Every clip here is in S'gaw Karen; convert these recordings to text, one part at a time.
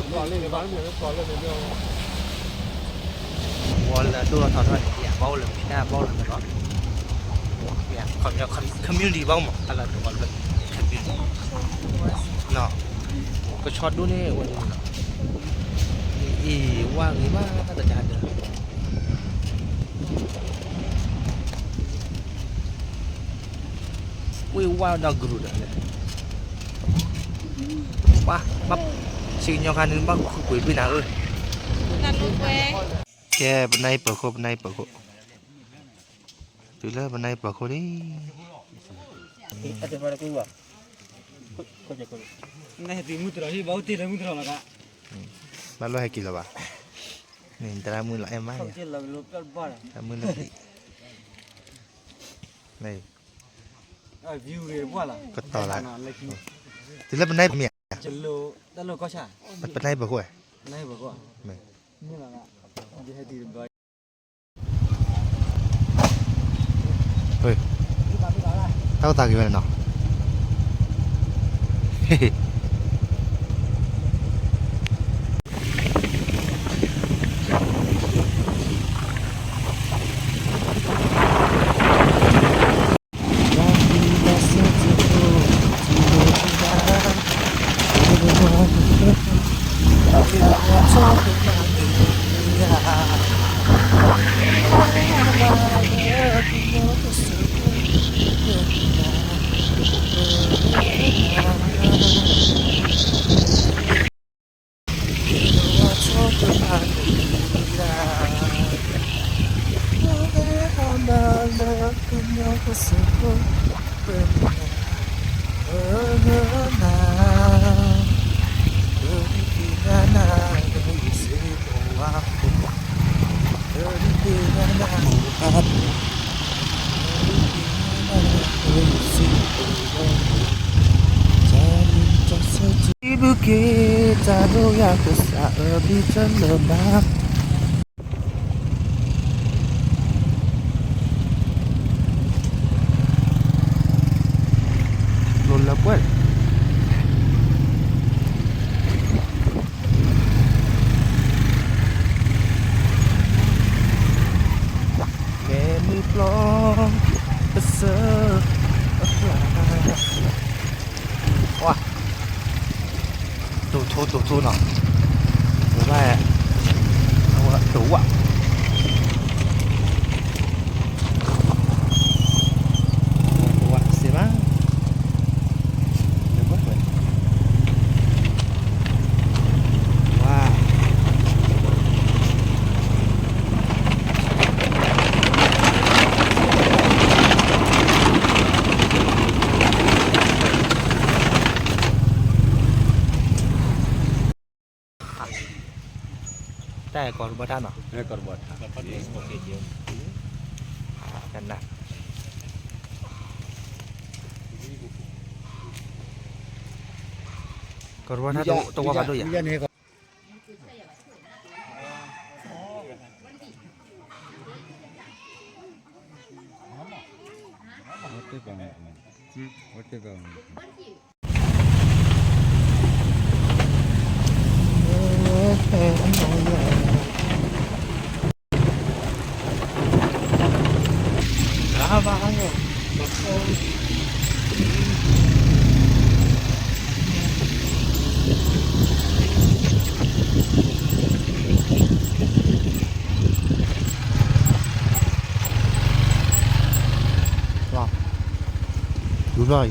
ဝီလၢဒိၣ်ထီၣ်ထီၣ်န့ၣ် ယဘၣ်အိၣ်လၢမ့ၢ်တၢ်ဘၣ်အိၣ်လၢမ့ၢ်လီၤ, ခမၢၣ်နံၣ် community ဘၣ်အိၣ်မး အလၢတဝီလၢ community နီၤ, ကဆီဒိၣ်န့ၣ်ဝဲန့ၣ်လီၤ, အ့ၣ် ဝါဂ့ၤမးတကးဒၢး ဝ့ၢ်ဝါဒီးကရူၢ်ဒီးလဲၣ်, ဘၣ်, ဘၣ်, စံၣ်ညီခါန့ၣ်ဘၣ်ဃုပှ့ၤဘ့ၣ်နၤဧၢ, ကဲ ပနၢ်အံၤပၢၢ်ခိၣ် ပနၢ်အံၤပၢၢ်ခိၣ်, တုၤလၢပနၢ်အံၤပၢၢ်ခိၣ်လံ, ဘၣ်လီၢ်ဟဲက့ၤလီၤဘၣ်, တၢ်မုၢ်လီၤအဲၣ်မးန့ၣ်, တၢ်မုၢ်လီၤ, ကတီၤလၢ, တုၤလၢပနၢ်အံၤမ့ၢ်ဧါ, ပနၢ်အံၤပၢၢ်ခိၣ်, တၢ်အိၣ်သးက့ၤဝဲန့ၣ်နီၤ. ဘုက့တၢ်ဒိၣ်ယၤကစၢ်အဘံၣ်တလၢၤဘၣ်. လီၤလၢပှဲၤ မ့ၢ်မုၢ်ပျီ ပစၢၤအကျါ ဝါ တိၢ်ထိတိၢ်ထိနီၤ ဝဲ အဝဲတိၢ်ဝါ တိၢ်ဝါစ့ၢ်ဘၣ် ဝါ တၢ်အဲၣ်ကီးတဘၣ်တၢ်နီၤ အဲၣ်ကီးတဘၣ်တၢ် ကနၣ် ကီးတဘၣ်တၢ်တဝီဖးဒိၣ်ယၤ လူလီ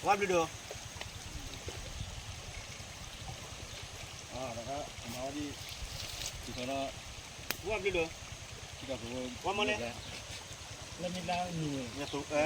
ၤအံၤ ဝါဘျုးဒိၣ် ဝါဘျုးဒိၣ် ဝါမလဲၣ် လၢမ့ၢ်လၢမုၢ် ဝါ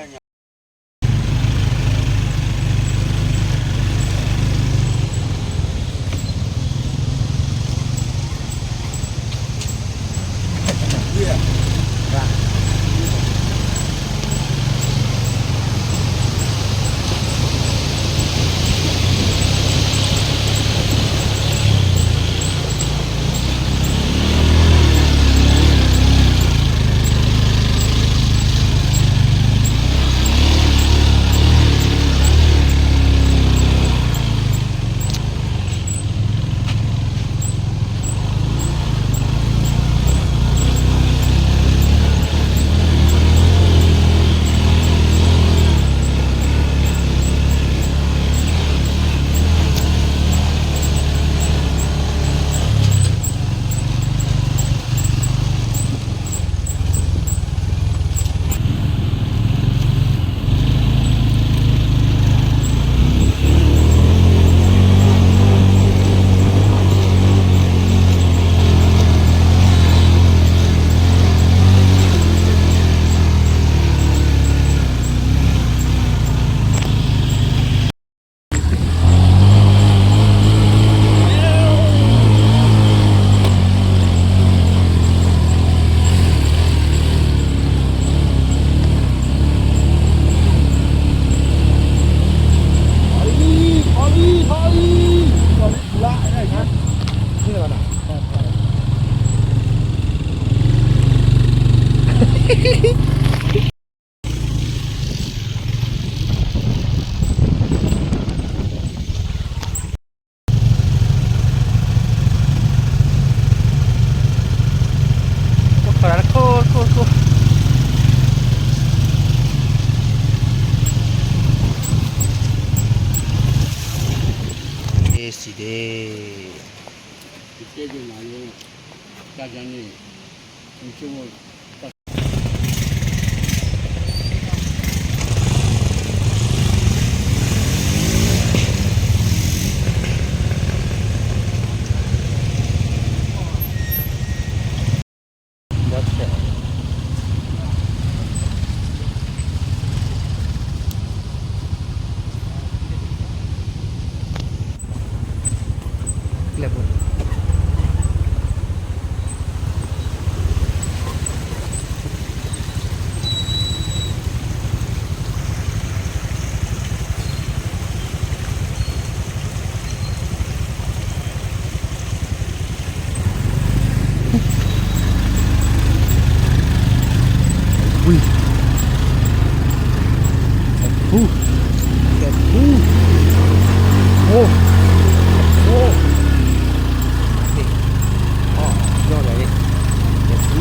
ဖူ, ကဲဖူ, အိ, အိ, အီ, ယီၢ်လီၤန့ၣ်, ကဲဖူ,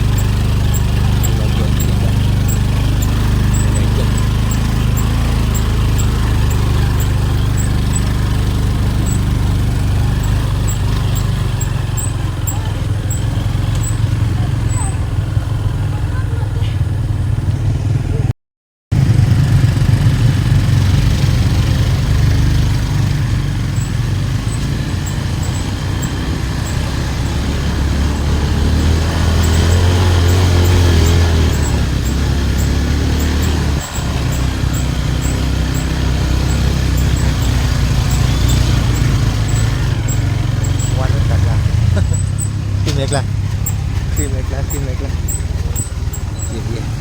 ဝါလၢတၢ်ကျါ, ဃ့မဲာ်ကျါ, ဃ့မဲာ်ကျါ, ဃ့မဲာ်ကျါ, ယဲၢ်ယဲၢ်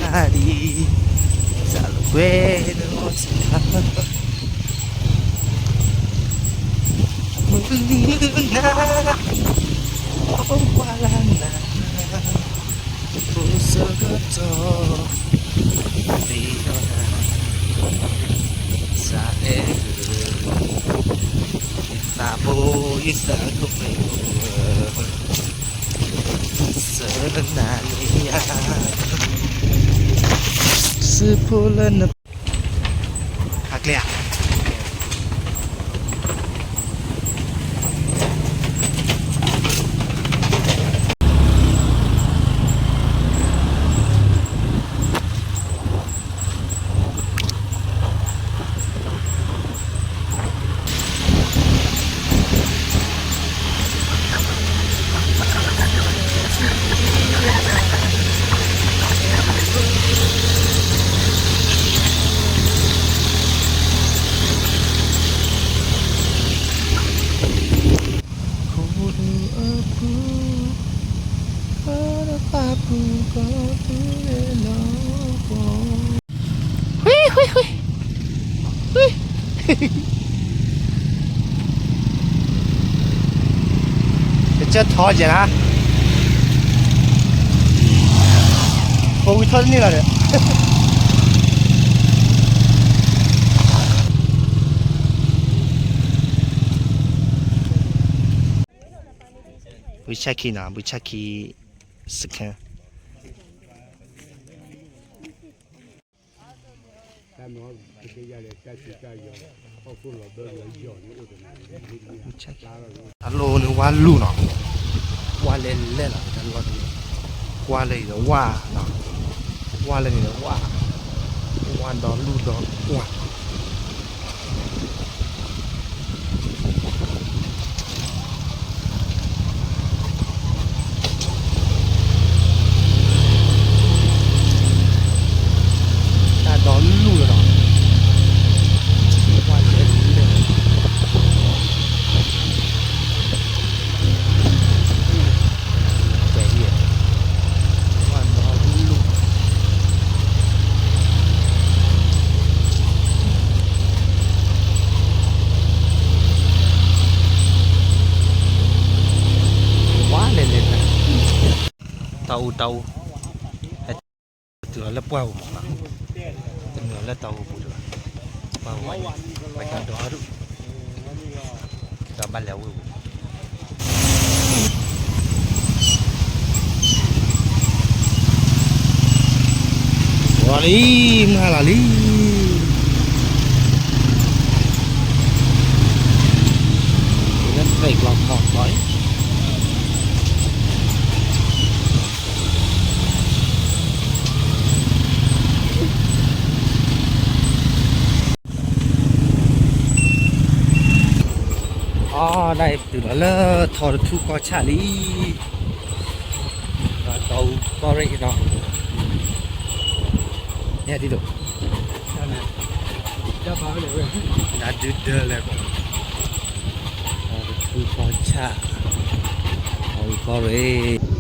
အါဒံ, စးလၢကွဲးဒီး မုၢ်နံၤနၤ, အိၣ်ပှၤလၢနၤ, အိၣ်ဆၢကတီၢ်, သ့ၣ်ဒီးနၤ, စးအဲၣ်, ယသးဘိ, ယသးကမဲာ်, ဆၢနၤန့ၣ်ယၤ, စုဖိလၢန ဟးကျဲဧါ. ခိၣ်ဒူအပူၤ, အတပာ်ပူၤကီၢ်သူလ့ၤလီၤကီၢ်, ဝံ, ဝံ, ဝံ, ဝံ, တကၢထီၣ်ကဲနၤ, ကိးဝံထီၣ်တန့ၢ်လီၤဒီး ဘုဆၣ်ခံနီၤ, ဘုဆၣ်ခံ စခန်း. တၢ်လီၢ်န့ၣ်ဝါလူၢ်နီၤ, ဝါလဲၢ်လဲၢ်လီၤ, တၢ်လီၢ်တလီၢ်, ကွၢ်လၢအံၤဒီးဝါနီၤ, ကွၢ်လၢအံၤဒီးဝါ, ဝါဒီလူၢ်ဒီကွၢ် တၢ်ဒီလူၢ်လီၤနီၤ, ဝါလဲၢ်လဲၢ်, ဝါဒီလူၢ် ဝါလဲၢ်လဲၢ်, တၢ်အူတၢ်အူ, ဟဲတုၤလီၤလၢပှၢ်ပူၤမးနီၤ, တမ့ၢ်လီၤလၢတၢ်အူပူၤဒံးဘၣ်, ပှၢ်ပူၤ, ပှၤကဒီးဒူၣ်, ဒီးဘၣ်လဲၤဝဲပူၤ လီၤလံ, မုၢ်ဟါလီၤလံ, လၢသ့ၣ်ကျီခီၣ်ခီၣ်အံၤ အီ ဒၣ်အံၤ ပတုၤလီၤလၢထီတထူၣ်ကီၢ်ဆၣ်လံ, တီအူကီၢ်ရ့ၣ်အံၤနီၤ, န့ၣ်ဒ်သိး ဒၣ်ဒုဒၢလဲၣ်, ကီၢ်, ကီၢ်ဆၣ်, အဝံၤကီၢ်ရ့ၣ်,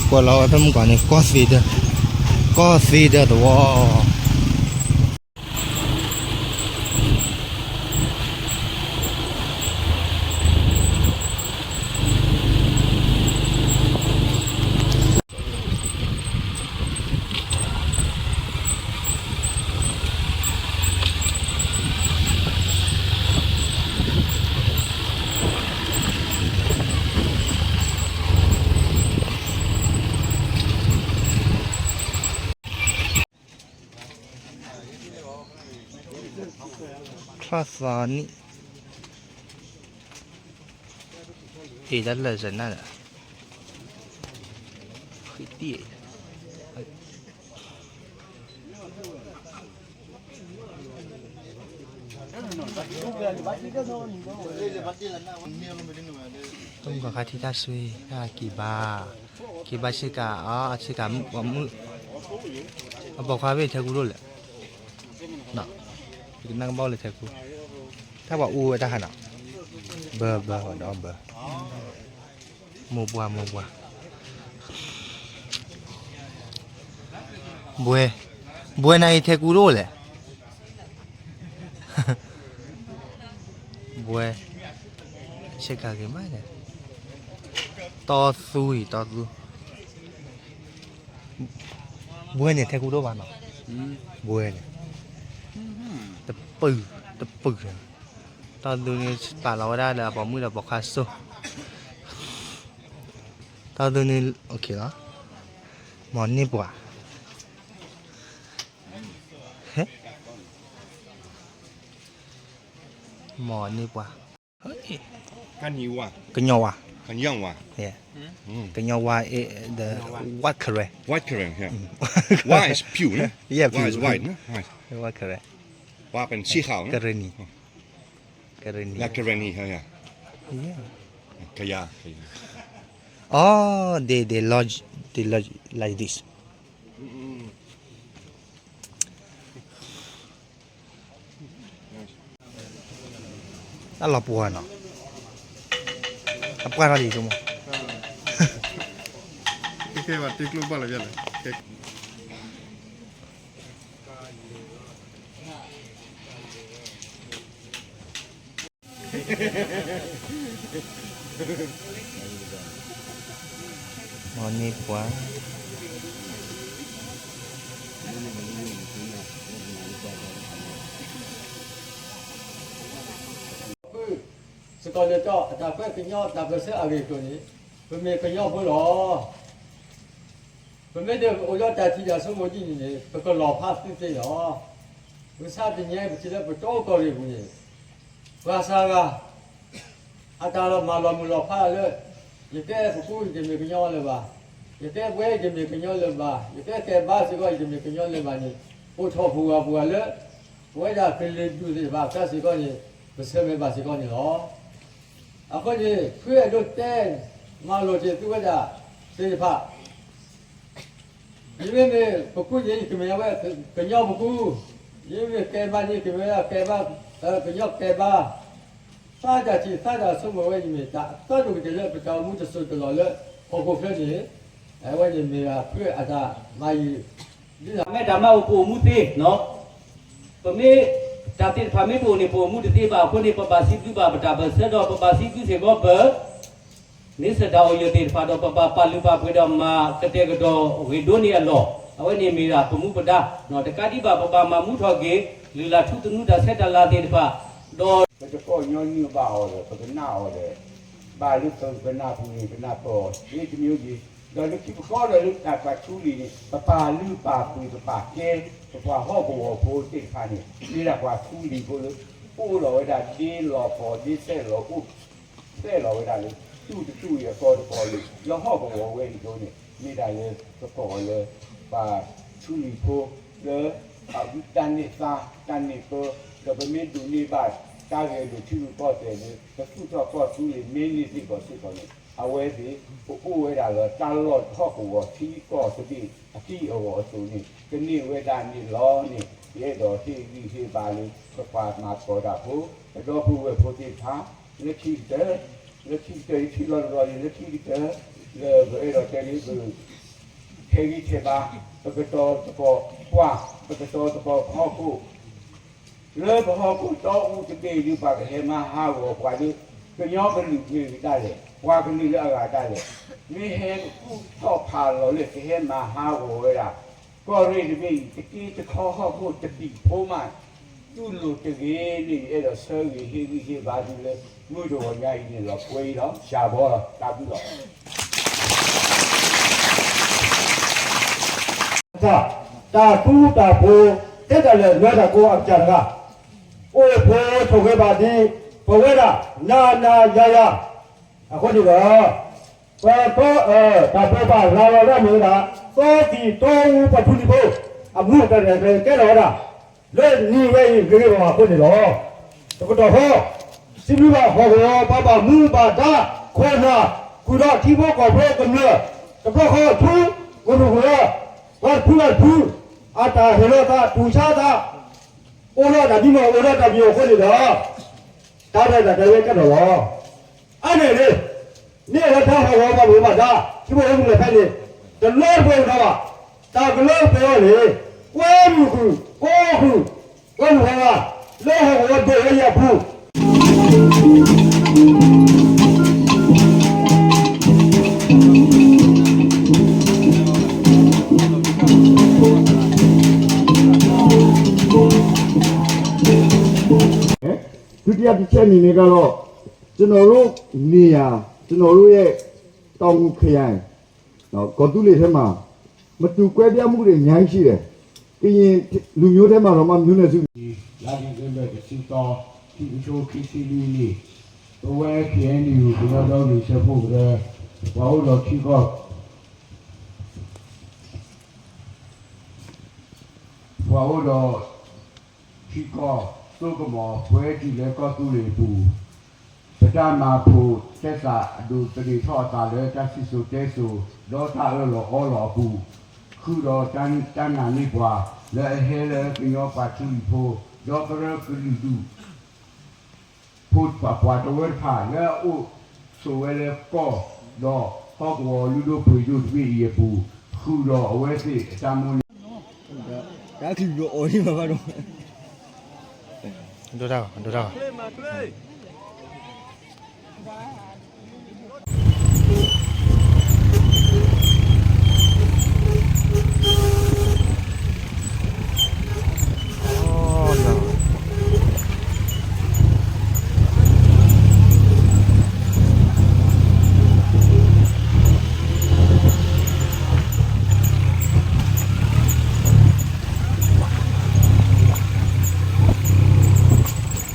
ကွၢ်လီၤဝဲဖဲမုၢ်ကီၢ်န့ၣ် ကီၢ်သ့ဒၢ, ကီၢ်သ့ဒၢသဝီ. ချီၣ်သီနံၣ်, အ့ၣ် တၢ်လၢာ်စနၢ်ဒီး, ဃံတံၢ်, တမုၢ်ကီၢ်ခါထံတၢ်ဆွံ, တၢ်က့ၤဘါ, က့ၤဘါဆ့ကၤ, အဆ့ကၤမုၣ်, အပိာ်ခွါဘ့ၣ်ထဲကူဒိၣ်လဲၣ်, ယကနၣ်ကဘၣ်အိၣ်လၢထဲကူ, တၢ်ပှၤအူဝဲတၢ်ဟးနီၤ, ဘၢဘၢဒီးဘၢ, မိၢ်ပှၢ်မိၢ်ပှၢ်, ဘွဲ, ဘွဲနၤအံၤထဲကူဒိၣ်လဲၣ် ဘွဲ, ဆ့ကၤဂ့ၤမးန့ၣ်, တီသူအံၤ တီသူ, ဘွဲန့ၣ်ထဲကူဒိၣ်ဘၣ်နီၤ, ဘွဲန့ၣ်, တပုၢ်, တပုၢ်, တီသူန့ၣ် ပာ်လီၤဝဲဒၣ်လၢအပိာ်မုၣ်ဒီးပိာ်ခွါစိ, တီသူန့ၣ်, လီၤ, မ့ၢ်န့ၢ်ပှၤ မ့ၢ်န့ၢ်ပှၤ, ကညီဝါ, ကညီဝါ, ကညီဝါ, white Karen, white Karen, yeah, white is pure, yeah, white is white, white Karen, ဝါပၢၣ်စံၣ်ဃာ်, Karenni, Karenni, yeah, Karenni, yeah, yeah, ကယၤ, ကယၤ, oh, they, they lodge, they lodge like this. အလီၤပှီၤနီၤ, အပှၢ်ထီၣ်လံဆိကမိၣ်, ကဲဘၣ်တ့ကျိဘၣ်လီၤယလဲၣ်. မ့ၢ်န့ၢ်ပှၤ စ့ၢ်ကီးန့ၣ်ဒီး အတၢ်ကွဲးကညီတၢ်ပၢၢ်ဆၢအဂ့ၢ်အကျိၤန့ၣ် ပမ့ၢ်ကညီဖိလီၤ. ပမ့ၢ်တအိၣ်ဒီးတၢ်ထံၣ်တၢ်ဆိကမိၣ်ဒ်န့ၣ်န့ၣ် ပကလီၤဖးသ့သ့လီၤ. ပကစၢ်တနံၤအံၤ ပထံၣ်လၢပကီၢ်ကီၢ်ရ့ၣ်ပူၤန့ၣ် ပှၤစှၤဂၤ အတၢ်လီၤမၢ်လီၤမုၢ်လီၤဖးလၢ ယကဲပကူ ယတမ့ၢ်ကညီလၢၤဘၣ်, ယကဲပှဲၤ ယတမ့ၢ်ကညီလၢၤဘၣ်, ယကဲကဲဘါစ့ၢ်ကီး ယတမ့ၢ်ကညီလၢၤဘၣ်န့ၣ် အိၣ်ထီၣ်ပှၤဂၤပှၤဂၤလၢ ပဝဲဒၣ်ကလုာ်ဒူၣ်သ့ၣ်တဖၣ်အကျါစ့ၢ်ကီးန့ၣ် ပဆၢၣ်မဲာ်ဘၣ်စ့ၢ်ကီးန့ၣ်လီၤ. အဃိန့ၣ် ဖုအဲၣ်ဒိးတဲ မၤလိာ်က့ၤသုဝဲဒၣ်သ့ၣ်တဖၣ် ယမ့မ့ၢ်ပကူန့ၣ် ယကမ့ၢ်ဝဲကညီပကူ, ယမ့မ့ၢ်ကဲဘါန့ၣ် ယကမ့ၢ်ဝဲဒၣ်ကဲဘါ, ကညီကဲဘါ, သးတၢ်ထံၣ်သးတၢ်ဆိကမိၣ်ဝဲ ယမ့ၢ်တၢ်အသီတအိၣ်ကတၢၢ်လၢပတၢ်အိၣ်မူတစိၢ်တလီၢ်လၢဟီၣ်ခိၣ်ချၢန့ၣ်, အဝဲန့ၣ်မ့ၢ်ဒၣ်ဖုအတၢ်မၤယုာ် ဒ်မ့ၢ်တၢ်မၤအိၣ်ပအိၣ်မူသ့နီၤ, ပမ့ၢ်တၢ်သ့ၣ်တဖၣ်မ့ၢ်ပအိၣ်န့ၣ် ပအိၣ်မူတသ့ဘၣ်အဃိန့ၣ် ပဘၣ်စံးဘျုးဘၣ်ပတၢ်ပၢၢ်ဆၢဒီး ပဘၣ်စံးဘျုးစ့ၢ်ကီးပ န့ဆၢၣ်တၢ်အီၣ်ယၢၢ်သ့ၣ်တဖၣ်ဒီး ပဘၣ်ပာ်လုၢ်ပာ်ပှ့ၤဒီးမၤကတဲာ်ကတီၤဂ့ၢ်ဒိးန့ၢ်အလီၢ်, အဝဲန့ၣ်မ့ၢ်ဒၣ်ပမူပဒါ, တကးဒံးဘၣ် ပဘၣ်မၤမူထီၣ်က့ၤ လုၢ်လၢ်ထူသနူတၢ်ဆဲးတၢ်လၤသ့ၣ်တဖၣ်, ဒီး ပတကိးညီနုၢ်ဘၣ်အီၤဒီး ပကနၣ်အီၤဒီး ဘၣ်လၢပကနၢ်ပူၤန့ၣ် ပနၢ်ပၢၢ်အီၤ ဒ်တမံၤဂ့ၤ, ဒီးလၢခံပကီၢ်ဒီးလၢတၢ်ပှၤထူလံၤန့ၣ် ပပာ်လုၢ်ပာ်ပှ့ၤ ပပာ်ကဲ ပပှၤဟီၣ်ကဝီၤဖိသ့ၣ်တဖၣ်န့ၣ် မ့ၢ်ဒၣ်ပှၤထူလံၤဖိလၢ အိၣ်ဒီးဝဲဒၣ်ဒ့လီၤဖီၣ်ဒ့စဲးလီၤအိၣ် စဲးလီၤဝဲဒၣ်လၢ တူၢ်တတူၢ်အံၤအကီၢ်တကီၢ်လံ လၢဟီၣ်ကဝီၤဝဲအံၤဒိၣ်န့ၣ် မ့ၢ်ဒၣ်လၢပကိးအီၤလၢ ပှၤထူလံၤဖိ လၢ အဝံတၢ်န့ၢ်သါ တၢ်န့ၢ်ပၢ ဒီးပမ့ၢ်ဒိးန့ၢ်ဘၣ်တၢ်ဂဲၤလိာ်ထံရူၢ်ကီၢ်သဲးလၢ ပသူၣ်ထီၣ်ကီၢ်သူလ့ၤမ့ၢ်န့ၢ်စ့ၢ်ကီးစ့ၢ်ကီးန့ၣ် အဝဲသ့ၣ် ပအိၣ်ဝဲဒၣ်လၢတၢ်လီၢ်ဟီၣ်ကဝီၤထံကီၢ်သဘ့ၣ်အသံၣ်အဂီၢ်အသိးန့ၣ် ကန့ၢ်ဝဲဒၣ်န့ၣ်လီၤန့ၣ် ယအဲၣ်ဒိးဟ့ၣ်ဂံၢ်ဟ့ၣ်ဘါလၢ ပပှၤမၤသကိးတၢ်ဖိ ပဒီပုၢ်ဝဲၢ်ဖိသ့ၣ်တဖၣ် လၢခံကတၢၢ်, လၢခံကတၢၢ် ယထံၣ်လီၤတဘျီန့ၣ် လၢခံကတၢၢ် လၢပအဲၣ်ဒိးတဲန့ၣ် ပ ထဲဂံၢ်ထဲဘါ, ပကတီၤသကိးပှၢ်, ပကတီၤသကိးပဟီၣ်ခိၣ်, လၢပဟီၣ်ခိၣ်တီအူတဘ့ၣ်ဒုး ပှၤကဟဲမၤဟးဂီၤပှၤဒ် ကညီကလုာ်မ့ၢ်ဂ့ၤဒၣ်လဲာ်, ပှၤကလုာ်လၢအဂၤဒၣ်လဲာ်, မ့ၢ်ဟဲကူၣ်ထီၣ်ဖးလီၤလၢကဟဲမၤဟးဂီၤဝဲဒၣ် ကီၢ်ရ့ၣ်တဘ့ၣ်အံၤ တက့တခီဟီၣ်ခိၣ်တဘ့ၣ်ဖိမး တူၢ်လိာ်တဂ့ၤန့ၣ် ယအဲၣ်ဒိးဆၢဂ့ၤဟ့ၣ်ဂံၢ်ဟ့ၣ်ဘါသုလၢ မုၢ်တဂီၤညါအံၤန့ၣ်လီၤ. ကွဲအံၤလီၤ, စှၤဘီလီၤ, တၢ်ဘျုးလီၤ. တၢ်ဃူတၢ်ဖိး သ့တၢ်လၢာ်နၢတၢ်ကိးအကစၢ်တဂၤ, အိၣ်ဖိးဆိးဂ့ၤဘၣ်ဒ် ပဝဲဒၣ် နၤနၤယၤယၤ အဃိန့ၣ်ဒီး ပ တၢ်ဘိးဘၣ်ရၤလီၤဒၣ်မ့ၢ်ဝဲဒၣ် သီသံၣ်တီအူပှၤထူလံၤဖိ အမူးတၢ်ရဲၣ်ကျဲၤကဲထီၣ်ဝဲဒၣ် လၢနံၤဝဲအံၤဂ့ၤဂ့ၤဘၣ်ဘၣ်အဃိန့ၣ်လီၤ. တကတီၢ်ဃီ စံးဘျုးဘၣ်ဟီၣ်ကဝီၤပှၤဘၣ်မူဘၣ်ဒါ ခိၣ်နၢ် ဃုာ်ဒီးထံဖိကီၢ်ဖိကမျၢၢ် တဘျီဃီထူ ကရူၢ်ကရၢ ပှၤတဖုဘၣ်တဖု အတၢ်ဟ့ၣ်လီၤသးတူၢ်ဆါသး အိၣ်ဒီးတၢ်မံမီၢ် အိၣ်ဒီးတၢ်မံအဃိန့ၣ်ဒီး တၢ်ရဲၣ်တၢ်ကျဲၤဝဲကဲထီၣ်လီၤ. အါန့ၣ်န့ၣ် မ့ၢ်လၢတၢ်ဟီၣ်ကဝီၤပှၤဘၣ်မူဘၣ်ဒါ ထံဖိကီၢ်ဖိကမျၢၢ်ဖဲန့ၣ် တလၢတပှဲၤအီၤဘၣ်, တၢ်ကလၢတပှဲၤအီၤန့ၣ် ကွဲမုာ်ဃုာ် ကိးဃုာ် ကွဲမုာ်ဃုာ် လၢဟီၣ်ကဝီၤဒိၣ်ဝဲအံၤအပူၤ ဒုတိယတစ်ချက်အနေနဲ့ကတော့ ကျွန်တော်တို့နေရာ ကျွန်တော်တို့ရဲ့ တောင်ငူခရိုင် နော် ကော်သူးလေထဲမှာ မတူကွဲပြားမှုတွေအများကြီးရှိတယ်။ ကရင်လူမျိုးထဲမှာတောင်မှ မျိုးနွယ်စု လါဒံၣ်စ့ဘၢၣ် တဆံသီ ခံကထိခံဆံလွံၢ်နံၣ် ပဝဲ ခ့ၣ်အဲၣ်ယူၣ် ကညီဒီကလုာ်စၢဖှိၣ်ကရၢ ပှၤအိၣ်ဒီးထံကီၢ် ပှၤအိၣ်ဒီးထံကီၢ် သိကမီၤ ပဝဲတုၤလၢကီၢ်သူလ့ၤအပူၤ ပတၢ်မၤဖိးသဲစးအဒိးသန့ၤထီၣ်အသးလၢတၢ်စံၣ်စိၤတဲစိၤ ဒီးတၢ်အၢၣ်လီၤအီလီၤအပူၤ ဃုာ်ဒီးတၢ်နာ်န့ၢ်ပှၤ လၢအဟဲလၢကညီပှၤထူလံၤဖိ ဒီးကရၢကလုာ်ဒူၣ် ဖိပှၤတဝၢတဖၣ် လၢအအိၣ်ဆိးဝဲလၢကီၢ် ဒီးဟီၣ်ကဝီၤလုၢ်ဒိၣ်ပှ့ၤဒိၣ်တဘ့ၣ်အံၤအပူၤ ဃုာ်ဒီးအဝဲသ့ၣ်အတၢ်မိၣ်န့ၣ် တၢ်ကလုၢ်ယိအီၤန့ၣ်ဘၣ်ဘၣ်ဒီး ဒိတၢ်ဂီၤ ဒိတၢ်ဂီၤ အဘိၣ်ထီၣ်ကတၢၢ်နီၤ, လီၤဘိဘိလီၤ, ဆီၣ်လီၤလၢထီၣ်ဘိဘိ, အဝဲထံၣ်လီၤလၢဘၣ် လဲၤဝဲပယီၤပယီၤ, နဘၣ်မၤလီၤဒ်သိးပှၤကညီဟးလီၤခီလီၤဒ်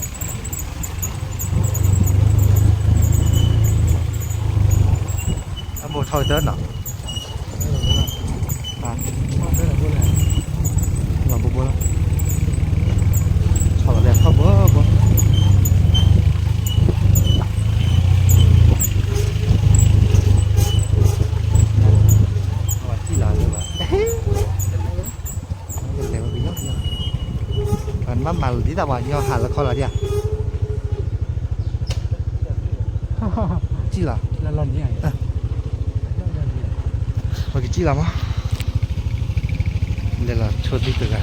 ဧါ, ကံၣ်လီၤ, ပကံၣ်လီၤမး, လဲၤလီၤဆိသံတဂၤတဂၤ.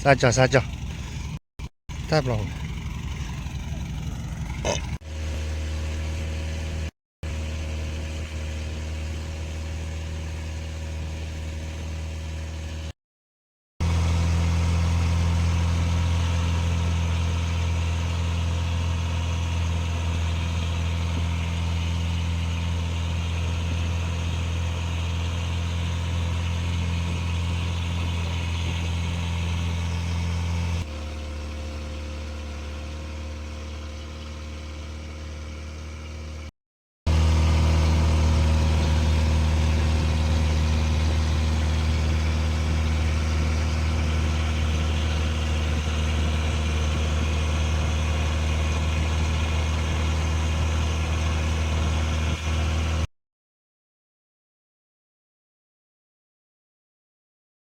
စါကၠီၤ စါကၠီၤ, တၢ်ဘျီ